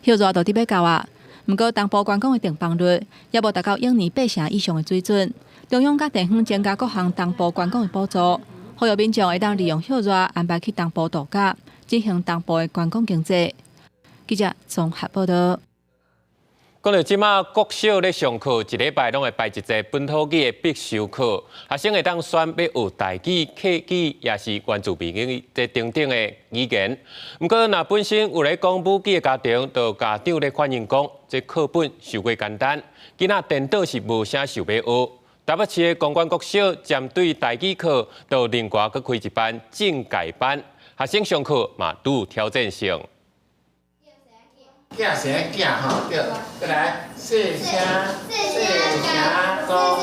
歇熱就佇欲到啊，毋過東部觀光的訂房率猶無達到往年8成以上的水準。中央佮地方增加各項東部觀光的補助，呼籲民眾會當利用歇熱安排去東部度假，進行東部的觀光經濟。記者綜合報道。講到這馬國小咧上課，一禮拜攏會排一節本土語的必修課，學生會當選欲學台語、客語，抑是原住民語這等等的語言。毋過，若本身有咧講母語的家庭，就家長咧反映講，這課本太過簡單，囡仔顛倒是無啥想欲學。台北市的公館國小針對台語課，就另外閣開一班進階班，學生上課嘛愈有挑戰性。囝生囝吼，對，閣來細聲細聲講。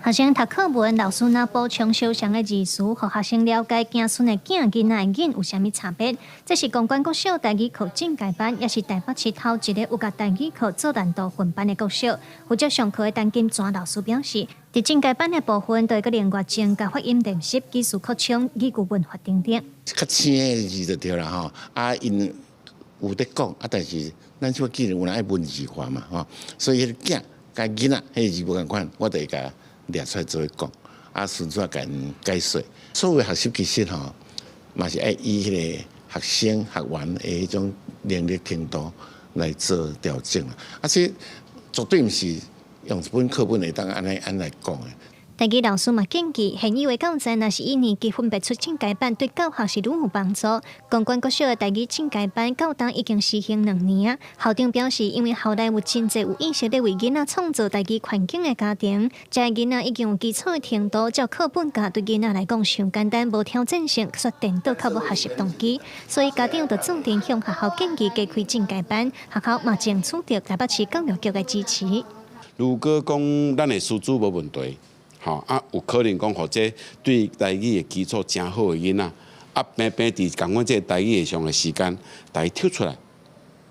學生讀課文，老師若補充相像的字詞，予學生了解子孫的囝囡仔的囡有啥物差別。這是公館國小台語課進階班，也是台北市頭一個有共台語課做難度分班的國小。負責上課的陳金泉老師表示，佇進階班的部分，就會閣另外增加發音練習、語詞擴充、語句文法等等。較淺的字就對啦吼，啊，𪜶有咧講，啊，但是咱說既然有人愛文字化嘛吼，所以彼個囝佮囡仔彼個字無仝款，我就會共掠出來做伙講，啊，順續共𪜶解說。所謂學習其實吼，嘛是愛以彼個學生學員的彼種能力程度來做調整啦。啊，這絕對毋是用一本課本會當按呢按呢來講的。台語老師嘛建議，現有的教材若是以年級分別出進階版，對教學是愈有幫助。公館國小的台語進階班到今已經實行2年啊。校長表示，因為校內有真濟有意識咧為囡仔創造台語環境的家庭，這囡仔已經有基礎的程度，照課本教對囡仔來講傷簡單，無挑戰性，煞顛倒較無學習動機，所以家長就做陣向學校建議加開進階班，學校嘛爭取著台北市教育局的支持。如果講咱的師資無問題。吼啊，有可能講，予這對台語的基礎誠好的囡仔，啊，平平佇仝款這個台語的上的時間，共伊抽出來，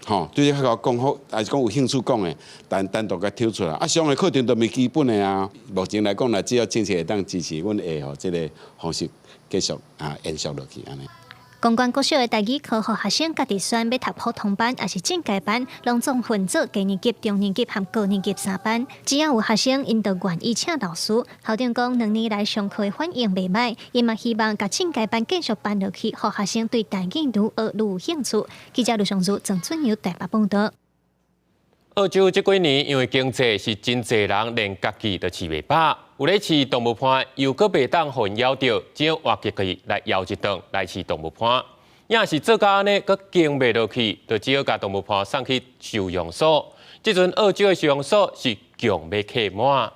吼，對這較𠢕講好，抑是講有興趣講的，單單獨共抽出來。啊，上的課程都毋是基本的啊。目前來講，若只要政策會當支持，阮會予這個方式繼續啊延續落去按呢。公館國小的台語課，予學生家己選欲讀普通班，抑是進階班，攏總分做低年級、中年級和高年級三班。只要有學生，𪜶就願意請老師。校長講，2年來上課的反應袂䆀，伊嘛希望共進階班繼續辦落去，予學生對台語愈學愈有興趣。記者盧尚如、鄭俊友台北報導。澳洲這幾年因為經濟是真濟人連家己都飼袂飽，有咧飼動物伴又閣袂當予𪜶咬著，只好活家己來枵一頓來飼動物伴。若是做到按呢，閣經袂落去，就只好共動物伴送去收容所。這陣澳洲的收容所是強欲客滿。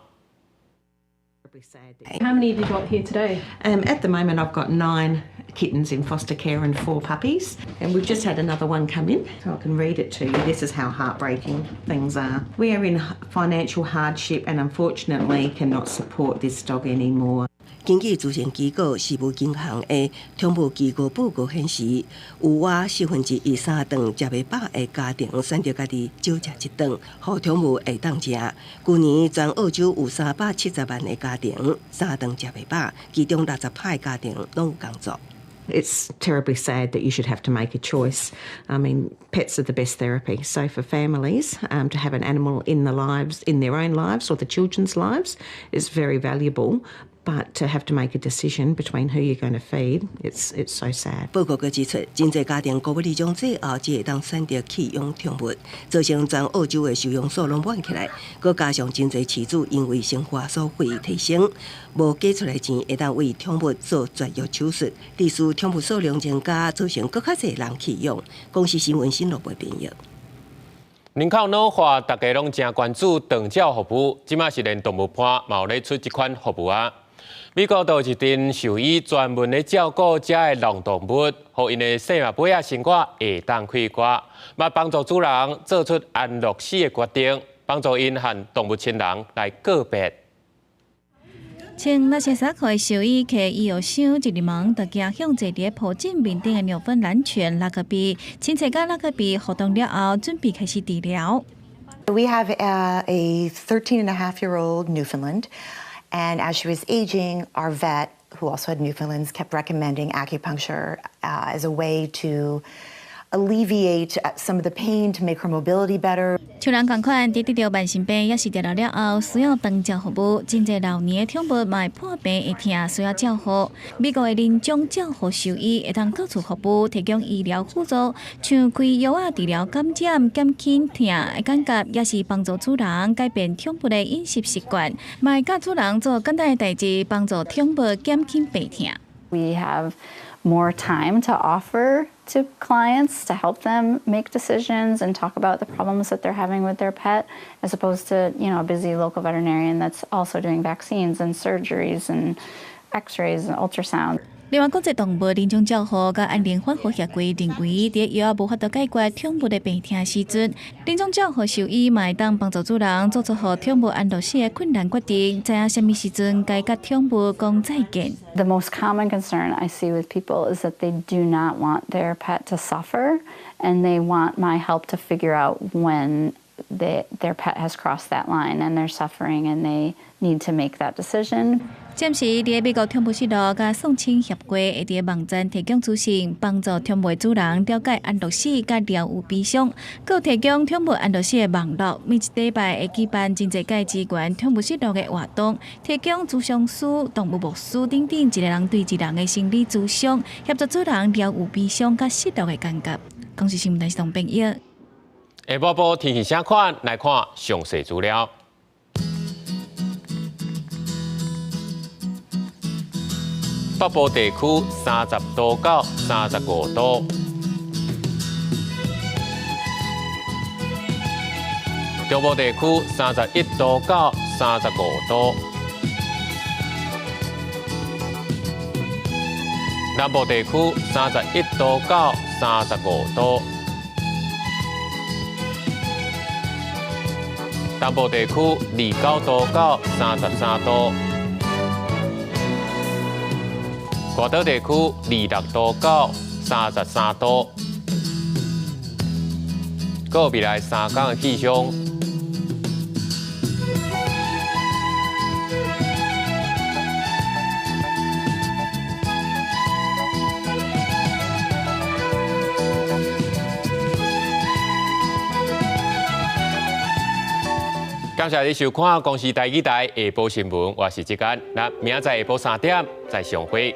How many have you got here today? At the moment, I've got nine kittens in foster care and four puppies. And we've just had another one come in, so I can read it to you. This is how heartbreaking things are. We are in financial hardship and unfortunately cannot support this dog anymore. 根據慈善機構食物銀行的寵物機構報告顯示，有約1/四三頓食袂飽的家庭選擇家己少食一頓，予寵物會當食。舊年全澳洲有370萬个家庭三頓食袂飽，其中60%的家庭攏有工作。 It's terribly sad that you should have to make a choice. I mean, pets are the best therapy. So for families to have an animal in the lives, in their own lives or the children's lives, is very valuable. But to have to make a decision between who you're going to feed, it's so sad. 報告閣指出，真濟家庭孤尾二種最後只會當選擇棄養寵物，造成全澳洲的收容所攏滿起來。閣加上真濟飼主因為生活所費提升，無加出來錢會當為寵物做絕育手術，致使寵物數量增加，造成閣較濟人棄養。公視新聞新羅編譯。人口老化，大家攏誠關注長照服務，這馬是連動物伴嘛有咧出這款服務啊。美國就有一陣獸醫專門咧照顧遮的浪動物，予𪜶的生命尾仔生活會當快活，嘛幫助主人做出安樂死的決定，幫助𪜶和動物親人來告別。穿藍色衫褲的獸醫提醫藥箱一入門，就行向坐佇坡井面頂的紐芬蘭犬拉格比，親切佮拉格比互動了後，準備開始治療。 We have a 13 and a half year old Newfoundland, and as she was aging, our vet, who also had Newfoundlands, kept recommending acupuncture as a way to alleviate some of the pain, to make her mobility better. 像人仝款，佇得著慢性病抑是治療了後，需要長照服務，真濟老年的寵物嘛會破病會疼，需要照護。美國的臨終照護獸醫會當到厝服務，提供醫療輔助，像開藥仔治療感染、減輕疼的感覺，抑是幫助主人改變寵物的飲食習慣，嘛會教主人做簡單的代誌，幫助寵物減輕病疼。 We have more time to offer to clients to help them make decisions and talk about the problems that they're having with their pet, as opposed to a busy local veterinarian that's also doing vaccines and surgeries and x-rays and ultrasound. 另外，國際動物臨終照護佮安寧緩和協會認為，佇藥仔無法度解決寵物的病疼時陣，臨終照護獸醫嘛會當幫助主人做出予寵物安樂死的困難決定，知影啥物時陣該佮寵物講再見。 The most common concern I see with people is that they do not want their pet to suffer, and they want my help to figure out when their pet has crossed that line and they're suffering and they need to make that decision. 暫時，佇美國寵物失落佮喪親協會會佇網站提供資訊，幫助寵物主人了解安樂死佮療癒悲傷，閣提供寵物安樂死的網路。每一禮拜會舉辦真濟屆支援寵物失落的活動，提供諮商師、動物牧師等等，一個人對一個人的心理諮商，協助主人療癒悲傷佮失落的感覺。公視新聞台是董編譯。下晡晡天氣啥款？來看詳細資料。北部地區30度到35度，中部地區31度到35度，南部地區31度到35度，東部地區29度到33度。外島地區26度到33度，閣有未來3工的氣象。感謝你收看《公視台語台》下晡新聞，我是志堅，咱明仔載下晡3點再相會。